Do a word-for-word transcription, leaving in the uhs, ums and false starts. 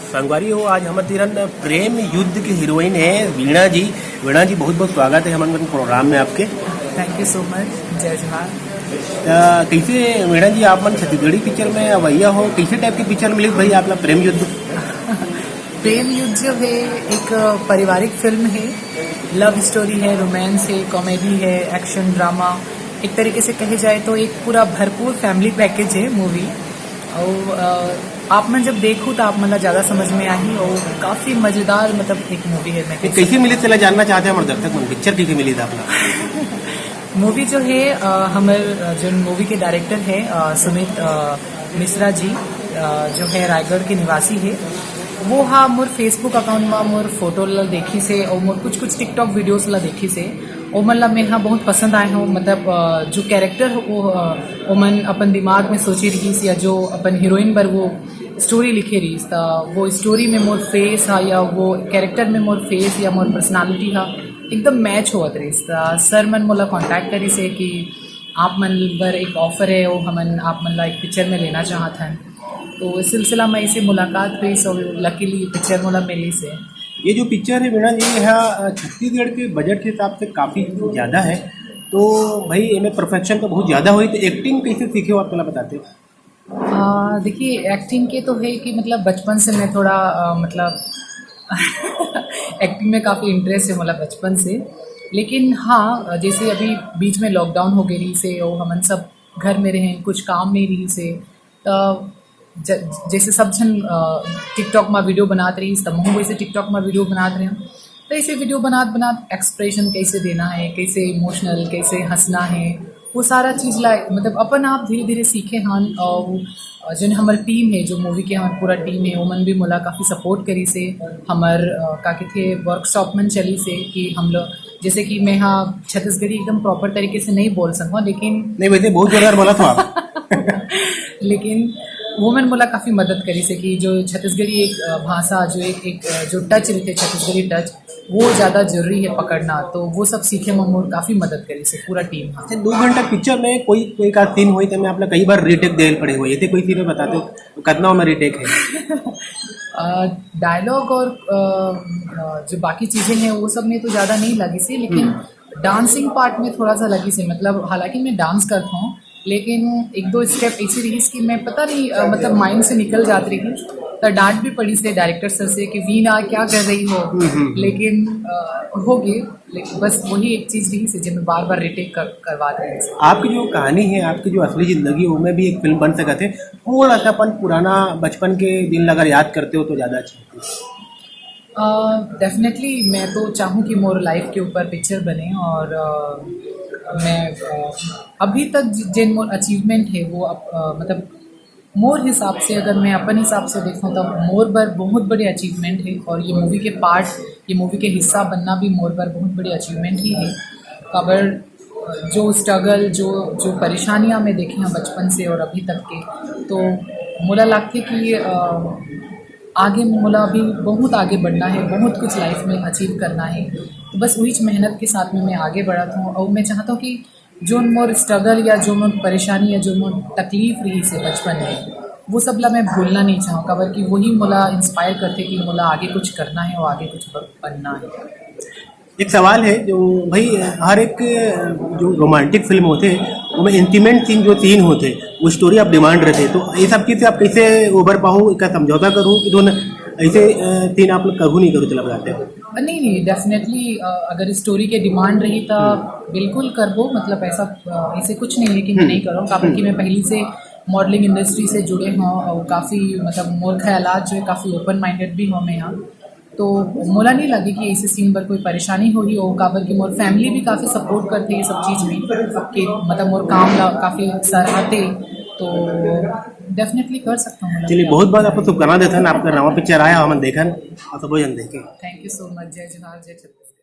संगवारी हो, आज हमर तीरन प्रेम युद्ध के हीरोइन है वीणा जी। वीणा जी, बहुत बहुत स्वागत है हमन के प्रोग्राम में आपके। Thank you so much। जय जोहार। अ, कैसे वीणा जी, आप मन छत्तीसगढ़ी पिक्चर में अवैया हो, कैसे टाइप के पिक्चर मिले भाई आप ला प्रेम युद्ध? प्रेम युद्ध जो है, एक पारिवारिक फिल्म है, लव स्टोरी है, रोमांस है, कॉमेडी है, एक्शन ड्रामा, एक तरीके से कहे जाए तो एक पूरा भरपूर फैमिली पैकेज है मूवी। और अ, आप मन जब देखू तो आप मन ला ज्यादा समझ में आही और काफी मजेदार, मतलब, एक मूवी है। मैं ये कैसे मिले, चला जानना चाहते हैं हमारे दर्शक मन, पिक्चर कैसे मिली था अपना? मूवी जो है, अ, हमर, अ, जो मूवी के डायरेक्टर है, अ, सुमित, अ, मिश्रा जी, अ, जो है रायगढ़ के निवासी है, वो हा मोर Facebook अकाउंट में मोर फोटो ला देखी से और मोर कुछ कुछ टिकटॉक वीडियोस ला देखी से, ओमन ला मैं हा बहुत पसंद आए हूँ। मतलब, अ, जो कैरेक्टर वो, अ, ओमन अपन दिमाग में सोची रहीस या जो अपन हीरोइन बर वो स्टोरी लिखे रहीस, त वो स्टोरी में मोर फेस हा या वो कैरेक्टर में मोर फेस या मोर पर्सनालिटी हा एकदम मैच होवत रहीस। त सर मन मोला कॉन्टैक्ट करिस हे कि आप मन बर एक ऑफर है, वो हमन आप मन ला एक पिक्चर में लेना चाहत हन। तो इस सिलसिला में इसे मुलाकात हुई, सो लकीली पिक्चर मोला मिली से। ये जो पिक्चर है वीणा जी, यहाँ छत्तीसगढ़ के बजट के हिसाब से काफ़ी ज़्यादा है, तो भाई इनमें प्रोफेक्शन तो बहुत ज़्यादा हुई, तो एक्टिंग कैसे सीखे हो आप, पहला बताते हो? आ, देखिए, एक्टिंग के तो है कि, मतलब, बचपन से मैं थोड़ा, आ, मतलब, एक्टिंग में काफ़ी इंटरेस्ट है, मतलब, बचपन से। लेकिन हाँ, जैसे अभी बीच में लॉकडाउन हो गई से, वो हमन सब घर में रहे, कुछ काम नहीं रही से, तो ज-, जैसे सब जन, अ, टिकटॉक में वीडियो बनात रही, तब महूँ वैसे टिकटॉक में वीडियो बनात रहे। तो ऐसे वीडियो बनात बनात एक्सप्रेशन कैसे देना है, कैसे इमोशनल, कैसे हंसना है, वो सारा चीज ला, मतलब, अपन आप धीरे धीरे सीखे हन। और जन हमर टीम है, जो मूवी के हमर पूरा टीम है, ओमन भी मोला काफी सपोर्ट करी से। हमर, अ, का कहते, वर्कशॉप मन चली से कि हम लोग, जैसे कि मैं हाँ छत्तीसगढ़ी एकदम प्रॉपर तरीके से नहीं बोल सकूँ, लेकिन नहीं, वैसे बहुत जोरदार बोला था आप। लेकिन वो मन मोला काफी मदद करी से कि जो छत्तीसगढ़ी एक, अ, भाषा, जो एक, एक, अ, जो टच रहते, छत्तीसगढ़ी टच, वो ज्यादा जरूरी है पकड़ना। तो वो सब सीखे में मोर काफी मदद करी से पूरा टीम। हाँ, अच्छा, दो घंटा पिक्चर में कोई, कोई का सीन हुई तो मैं आपने कई बार रीटेक देल पड़े हुए, ये कोई सीन में बताते हो, कितना में रीटेक है? डायलॉग और, अ, अ, जो बाकी चीजें हैं, वो सब में तो ज्यादा नहीं लगी से, लेकिन डांसिंग पार्ट में थोड़ा सा लगी से। मतलब, हालांकि मैं डांस करता हूँ, लेकिन एक दो स्टेप ऐसी रही कि मैं, पता नहीं, अ, मतलब, माइंड से निकल जाती रही। तो डांट भी पड़ी से डायरेक्टर सर से कि "वीणा, क्या कर रही हो?" लेकिन, अ, हो गए। लेकिन बस वही एक चीज रही से जो मैं बार बार रिटेक कर, करवा रही हूँ। आपकी जो कहानी है, आपकी जो असली जिंदगी है, उसमें भी एक फिल्म बन सकते थे। थोड़ा सा अपन पुराना बचपन के दिन अगर याद करते हो तो ज़्यादा अच्छा होता। डेफिनेटली मैं तो चाहूँ कि मोर लाइफ के ऊपर पिक्चर बने और, अ, मैं, अ, अभी तक जि-, जिन मोर अचीवमेंट है, वो अप-, अ, मतलब, मोर हिसाब से, अगर मैं अपन हिसाब से देखूँ, तो मोर बर बहुत बड़े अचीवमेंट है। और ये मूवी के पार्ट, ये मूवी के हिस्सा बनना भी मोर बर बहुत बड़ी अचीवमेंट ही है। काबर जो स्ट्रगल, जो, जो परेशानियाँ मैं देखे हैं बचपन से और अभी तक के, तो मोला लगते कि, अ, आगे मोला अभी बहुत आगे बढ़ना है, बहुत कुछ लाइफ में अचीव करना है। तो बस वही मेहनत के साथ में मैं आगे बढ़त हूँ और मैं चाहता हूँ कि जो मोर स्ट्रगल या जो मोर परेशानी या जो मोर तकलीफ रही से बचपन में, वो सब ला मैं भूलना नहीं चाहूँ, काबर कि वही मोला इंस्पायर करते कि मोला आगे कुछ करना है और आगे कुछ ब-, बनना है। एक सवाल है जो भाई, हर एक जो रोमांटिक फिल्म होते हैं, उसमें इंटीमेट सीन, जो सीन होते हैं, वो स्टोरी आप डिमांड रहते हैं, तो ये सब चीज़ से आप कैसे उबर पाओ, इसका समझौता करो कि दोनों ऐसे सीन आप लोग कभू नहीं करो, चला बताते हो? नहीं, नहीं, डेफिनेटली, अ, अगर स्टोरी के डिमांड रही तो बिल्कुल करबो। मतलब, ऐसा, अ, ऐसे कुछ नहीं है कि मैं नहीं करूँ, काबर कि मैं पहले से मॉडलिंग इंडस्ट्री से जुड़े हों और काफ़ी, मतलब, मोर ख्यालात जो है काफ़ी ओपन माइंडेड भी हों मैं यहाँ। तो मोला नहीं लगे कि ऐसे सीन पर कोई परेशानी होही, और काबर कि मोर फैमिली भी काफ़ी सपोर्ट करते ये सब चीज़ में, सबके, मतलब, मोर काम ला काफ़ी सराहते। तो डेफिनेटली कर सकता हूँ, मतलब। चलिए, बहुत बहुत आपको शुभकामना देता हूँ, आपका नवा पिक्चर आया, हम देखन और सब जन देखें। Thank you so much. जय जोहार, जय छत्तीसगढ़।